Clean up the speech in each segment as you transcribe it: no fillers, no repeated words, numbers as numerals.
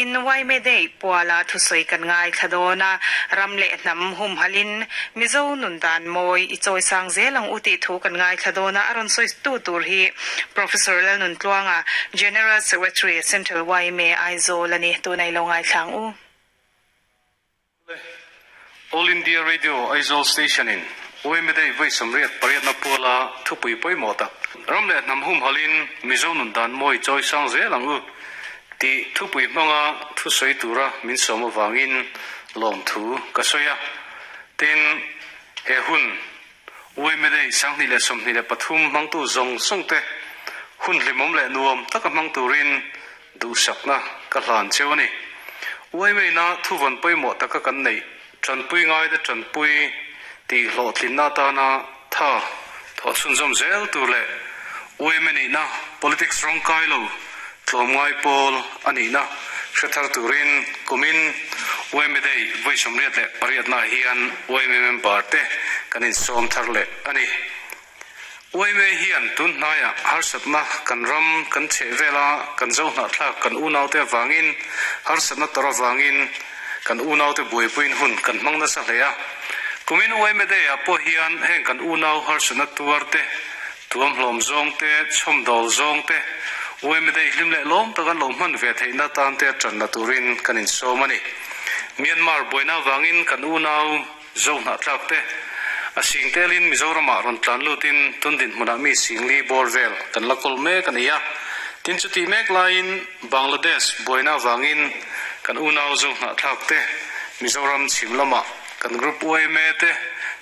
Vawiin Yma Day puala thusawi kan ngaithla dawn a, ram leh hnam humhalhin Mizo nun dan mawi i chawisang zel ang u tih thu kan ngaithla dawn a, a rawn sawi tu tur hi Professor Lalnuntluanga, General Secretary, Central yma Aizawl a ni. Tunah i lo ngaithla ang u. All India Radio Aizawl Station in yma Day vawi 88na puala thupui pawimawh tak ram leh hnam humhalhin Mizo nun dan mawi chawisang zel ang u tih thupui hmanga thusawi tura min sawm avangin lawmthu ka sawi a. Tin, he hun yma Day 2023 hmangtu zawng zawng te hun hlimawm leh nuam taka hmang turin Duhsakna ka hlan cheu a ni. Uaimeina thuvawn pawimawh taka kan neih tanpui ngaite tanpui tih hlawhtlinna atana tha thawh chhunzawm zel tur leh uaime nihna politics rawngkai lo tlawmngai pawl a nihna hre thar turin kumin uaime Day vawi 88na hian uaime member te kan insawm thar leh a ni. Uaime hian tun hnaiah harsatna kan ram kan chheh vela kan zo hnahthlak kan unaute avangin harsatna tawrh avangin kan unaute buaipuiin hun kan hmang nasa hle a. Kumin Uaime Day-ah pawh hian heng kan unau harsatna tuar te, tuamhlawm zawng te, chhawmdawl zawng te, Uaime Day hlim leh lawm tak an lo hman ve theihna tan te a tanna turin kan insawm a ni. Myanmar buaina avangin kan unau Zo hnahtlak te a sing telin Mizoramah rawn tlan lutin tun dinhmunah mi singli bawr vel kan la kawl mek a ni a. Tin chutih mek laiin Bangladesh buaina avangin kan unau zo hnahtlak te Mizoram chhim lamah kan group yma te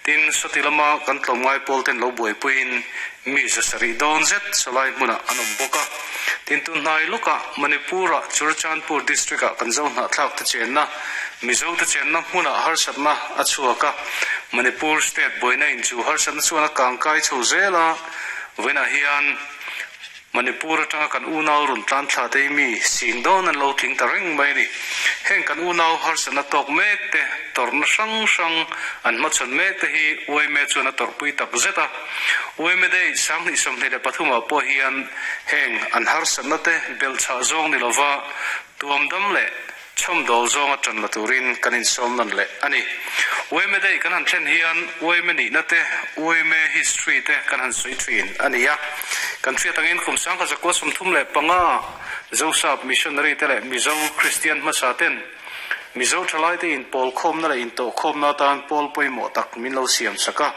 tin sawti lama kan tlawmngai pawl ten lo buaipuiin mi 700 dawn zet sawlai hmunah an awm bawk a. Tin tun hnai lawkah Manipur-ah Churachandpur district-ah kan zo hnahtlak te chenna Mizote chenna hmunah harsatna a chhuak a, Manipur state buaina in chu harsatna chuan a kangkai chho zel a, vawiinah hian Manipur atanga kan unau rawn tlan thla te hi mi sing dawn an lo tling ta reng mai a ni. Heng kan unau harsatna tawk mek te, tawrhna hrang hrang an hmachhawn mek te hi yma chuan a tawrhpui tak zet a. Yma Day 2023 ah pawh hian heng an harsatna te belhchhah zawng ni lova tuamdam leh Chhawmdawl zawnga tan la turin kan insawm nawn leh a ni. Yma Day kan han thlen hian yma nihna te, yma history te kan han sawi thin a ni a. Kan hriat angin kum 1935 Zosap missionary te leh Mizo Kristian hmasa ten Mizo thalaite inpawlkhawmna leh intawhkhawmna atan pawl pawimawh tak min lo siam sak a.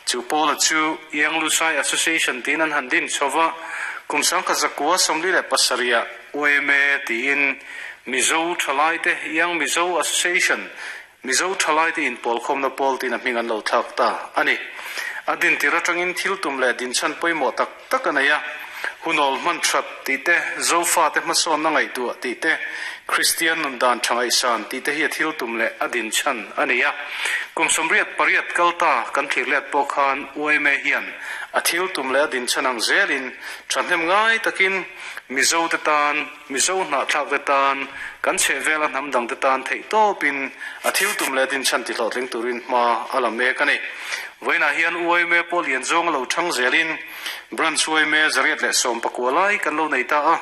Chu pawla chu Young Lusai Association tiin an han din chho va, kum 1947 yma tiin Mizo Thalaite, Young Mizo Association, Mizo Thalaite inpawlkhawmna pawl tiin a hming an lo thlak ta a ni. A dintir atangin thil tum leh dinchhan pawimawh tak tak a nei a, hunawl hman that tih te, Zofate hmasawnna ngaihtuah tih te, Kristian nun dan tha ngaihsan tih te hi a thil tum leh a dinchhan a ni a. Kum 88 kal ta kan thlir let pawh khan yma hian a thil tum leh a dinchhan ang zelin thahnem ngai takin Mizote tan, Mizo hnahthlak te tan, kan chhehvela hnam dang te tan theih tawpin a thil tum leh dinchhan ti hlawhtling turin hma a la mek a ni. Vawiinah hian yma pawh lian zawng a lo thang zelin Branch yma 119 lai kan lo nei ta a,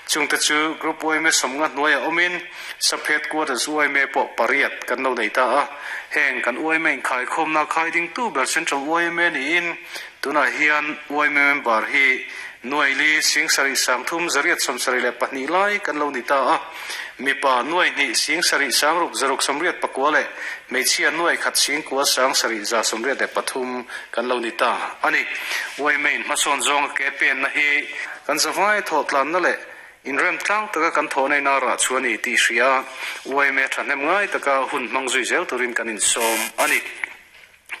chungte chu Group yma 50 hnuaiah awmin Sub Headquarters yma pawh pariat kan lo nei ta a, heng kan yma inkhaikhawmna khai dingtu ber Central yma niin tunah hian yma member hi Nuai li 70 3 872 lai kan lo ni ta a. Mipa nuai hnih 7 6 689 leh hmeichhia nuai khat 9 7 183 kan lo ni ta a ni. Yma-in hmasawn zawnga ke penna hi kan zavai thawhtlanna leh inrem tlang taka kan thawhna ina rah chu a ni tih hria yma thahnem ngai taka hun hmang zui zel turin kan insawm a ni.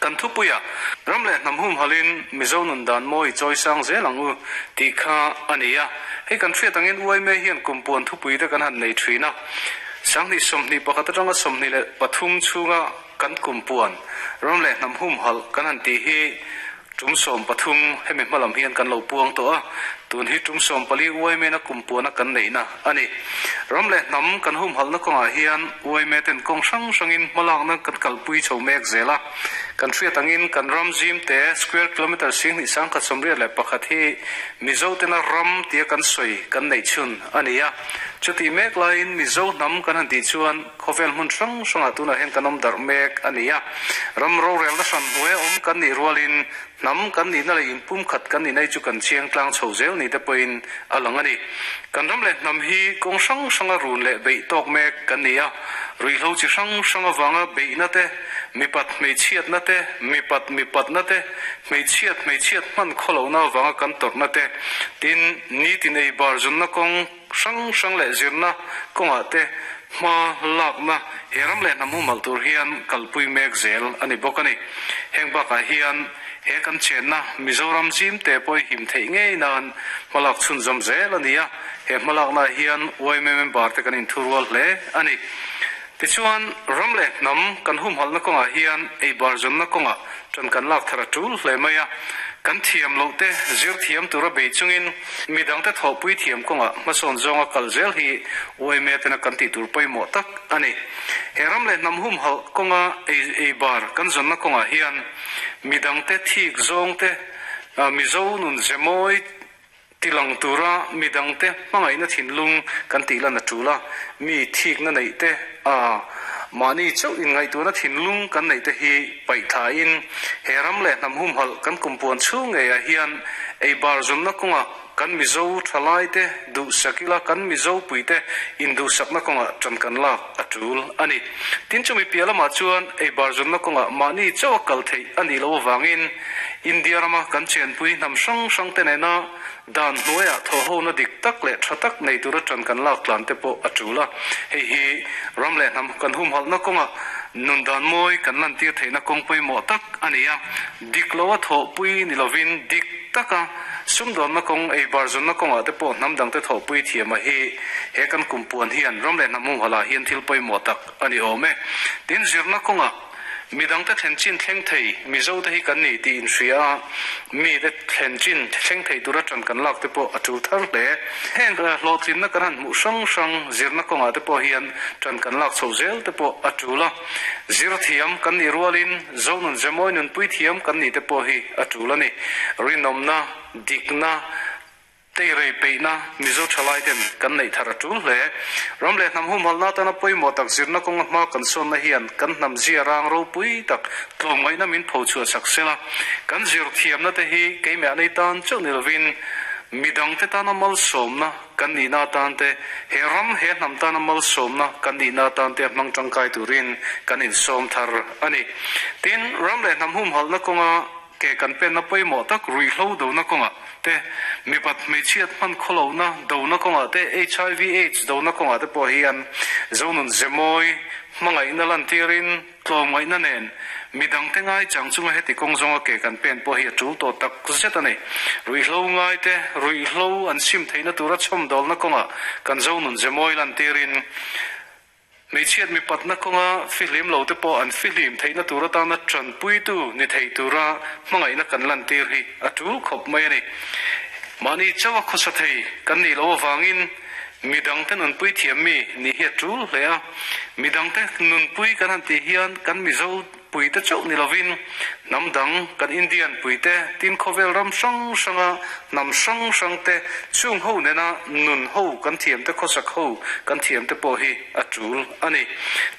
Kan thupuia ram leh hnam humhalin Mizo nun dan mawi chawisang zel ang u tih kha a ni a. Hei kan hriat angin yma hian kum puan thupui te kan han nei thin a. 2021 atanga 23 chhunga kan kum puan ram leh hnam humhalh kan han tih hi tum 13 hemi hmalam hian kan lo puang tawh a. Tun hi tum 14 yma na kum puana kan neihna a ni. Ram leh hnam kan humhalhna kawngah hian yma ten kawng hrang hrangin hmalakna kan kalpui chho mek zel a. Kan hriat angin kan ram zim te square kilometre 2181 hi Mizo tena ram tia kan sawi kan neih chhun a ni a. Chutih mek laiin Mizo hnam kan han tih chuan khawvel hmun hrang hrangah tunah hian kan awm darh mek a ni a. Ram rorelna hran hnuaia awm kan nih rualin hnam kan nihna leh inpumkhat kan nihna hi chu kan chiang tlang chho zel ni te pawhin a lang a ni. Kan ram leh hnam hi kawng hrang hranga run leh beih tawk mek kan ni a. Ruihhlo chi hrang hrang avanga beihna te, mipat hmeichhiatna te, mipat mipatna te, hmeichhiat hmeichhiat hman khawlohna avanga kan tawrhna te, tin, nitin ei bar zunna kawng hrang hrang leh zirna kawngah te hma lakna he ram leh hnam humhalh tur hian kalpui mek zel a ni bawk a ni. Heng bakah hian he kan chenna Mizoram zim te pawh i him theih ngei nan hmalak chhunzawm zel a ni a, he hmalaknaah hian yma member te kan inthurual hle a ni. Tichuan, ram leh hnam kan humhalhna kawngah hian ei bar zawnna kawngah ṭan kan lak thar a ṭul hle mai a. Kan thiam loh te zir thiam tura bei chungin midangte thawhpui thiam kawngah hmasawn zawnga kal zel hi yma tena kan tih tur pawimawh tak a ni. He ram leh hnam humhalh kawnga ei ei bar kan zawnna kawngah hian midangte thik zawngte Mizo nun ze mawi Tilang tura midangte hmangaihna thinlung kan tih lan a tul a, mi thikna neih te a mahni chauh inngaihtuahna thinlung kan neih te hi paih thlain he ram leh hnam humhalh kan kumpuan chhung ngeiah hian ei bar zunna kawngah kan Mizo thalaite duhsak ila kan Mizo puite induhsakna kawngah ṭan kan lak a tul a ni. Tin chumi piah lamah chuan ei bar zunna kawngah mahni chauh a kal theih a nih loh avangin India rama kan chenpui hnam hrang hrang te nena dan hnuaiah thawhhona dik tak leh tha tak nei tura ṭan kan lak tlan te pawh a ṭul a. Hei hi ram leh hnam kan humhalhna kawngah nun dan mawi kan lantir theihna kawng pawimawh tak a ni a. Dik loa thawhpui ni lovin dik taka sumdawnna kawng, ei bar zawnna kawngah te pawh hnam dangte thawhpui thiama hi he kan kumpuan hian ram leh hnam humhalhah hian thil pawimawh tak a ni awm e. Tin, zirna kawngah Midangte thlen chin thleng thei Mizote hi kan ni tih inhria a, mite thlen chin thleng thei tura ṭan kan lak te pawh a ṭul thar hle. Heng hlawhtlinna kan han hmuh hrang hrang zirna kawngah te pawh hian ṭan kan lak chho zel te pawh a ṭul a. Zir thiam kan nih rualin Zonun Zemawi nunpui thiam kan nih te pawh hi a ṭul a ni. Rinawmna, dikna, Teirei peihna Mizo thalai ten kan neih thar a tul hle. Ram leh hnam humhalhna atana pawimawh tak zirna kawnga hma kan sawnna hian kan hnam zia rang ropui tak tlawmngaihna min pho chhuah chak sela. Kan zir thiamna te hi keimah nei tan chauh ni lovin midangte tana malsawmna kan nihna atan te, he ram he hnam tana malsawmna kan nihna atan te a hmang tangkai turin kan insawm thar a ni. Tin, ram leh hnam humhalhna kawnga Ke kan penna pawimawh tak ruihhlo dona kawngah te, mipat hmeichhiat hman khawlohna dona kawngah te, hiv aids dona kawngah te pawh hian Zonun Zemawi hmangaihna lantirin tlawmngaihna nen midangte ngaichang chunga heti kawng zawnga ke kan pen pawh hi a tul tawh tak zet a ni. Ruihhlo ngaite ruihhlo an sim theihna tura chhawmdawlna kawngah kan Zonun Zemawi lantirin Hmeichhiat mipatna kawnga fihlim lo te pawh an fihlim theihna tur atana tanpuitu ni thei tura hmangaihna kan lantir hi a tul khawp mai a ni. Mahni chauha khawsa thei kan nih loh avangin midangte nunpui thiam mi nih hi a tul hle a. Midangte nunpui kan han tih hian kan Mizo Puite chauh ni lovin hnam dang kan Indian puite tin khawvel ram hrang hranga hnam hrang hrangte chung ho nena nun ho kan thiamte khawsak ho kan thiamte pawh hi a tul a ni.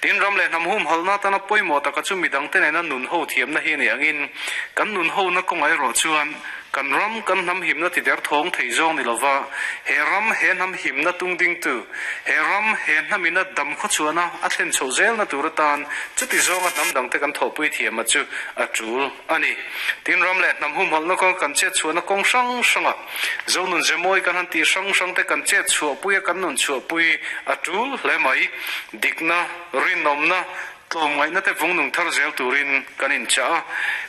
Tin ram leh hnam humhalhna atana pawimawh taka chu midangte nena nun ho thiamna hi a ni angin kan nun hona kawngah erawh chuan Kan ram, kan hnam himna ti der thawng thei zawng ni lova, he ram, he hnam himna tung dingtu, he ram, he hnamina dam khawchhuahna a thlen chhoh zelna tur atan chuti zawnga hnam dangte kan thawhpui thiama chu a tul a ni. Tin, ram leh hnam humhalhna kawng kan chet chhuahna kawng hrang hrangah Zonun Zemawi kan han tih hrang hrangte kan chet chhuahpui a, kan nun chhuahpui a tul hle mai. Dikna, rinawmna, Tlawmngaihna te vung nung thar zel turin kan inchah a,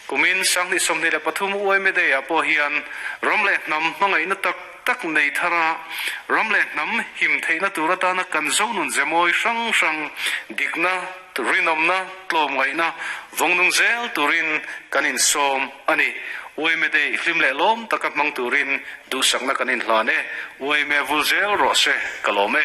kumin 2023 Uaime Day-ah pawh hian ram leh hnam hmangaihna tak tak nei thar a, ram leh hnam him theihna tur atana kan Zonun zemawi hrang hrang dikna, rinawmna, tlawmngaihna vawng nung zel turin kan insawm a ni. Uaime Day hlim leh lawm taka hmang turin duhsakna kan inhlan e. Uaime vul zel rawh se, ka lawm e.